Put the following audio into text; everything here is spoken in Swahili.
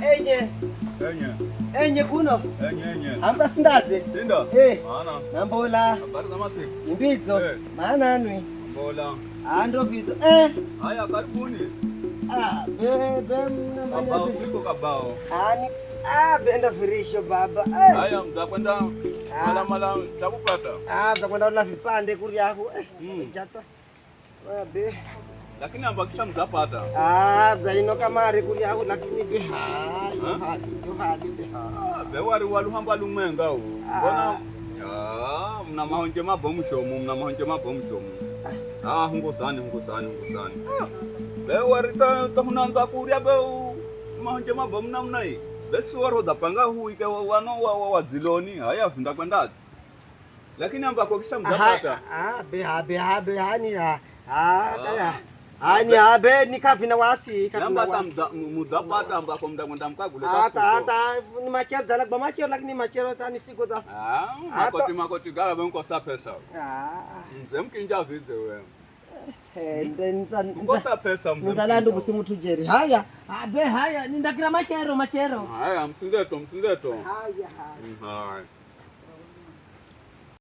Enye. Enye. Enye kuno. Enye enye. Amba sindaze. Sinda. Eh. Maana. Nambola. Habari za masiku. Imbidzo. Eh. Maana nwi. Mbola. Ah, ndo vidzo. Eh. Haya karibuni. Ah, be be Kabao kuliko kabao. Ah, ni ah benda virisho baba. Eh. Haya mzakwenda mala mala takupata. Ah, mzakwenda ula vipande kuryaku. Eh. Jata. Oya be. Lakini ambakisha mzapata. Ah, zaino kamari kuryaku lakini be ha. Yo hali, yo hali be. Ah, be wari waluhamba lumwenga u. Mbona ah, mna mahonje mabomu shomu, mna mahonje mabomu shomu. Ah, hungozani hungozani hungozani. Be wari ta tahunanza kurya be mahonje mabomu namna hii. Besi wari udapanga huike wano wa wadziloni haya vinda kwendazi. Lakini ambako kisha mzapata. Ah, be ha be ha be ha ni ha. Ah, kaya. Ah, ni ha be ni kavina wasi, kavina Yamba wasi. ta muzapata ambako mdakwenda mkagule. Ata ata ni machero dala ba machero lakini machero ta ni siko ta. Ah, makoti makoti gaga benkosa pesa. Ah. Mzee mkinja vize wewe. Eh, Mkosa pesa mzee. nzalando kusimutujeri. Haya, abe haya nindakira machero machero. Haya, msindeto msindeto. Haya haya. Haya.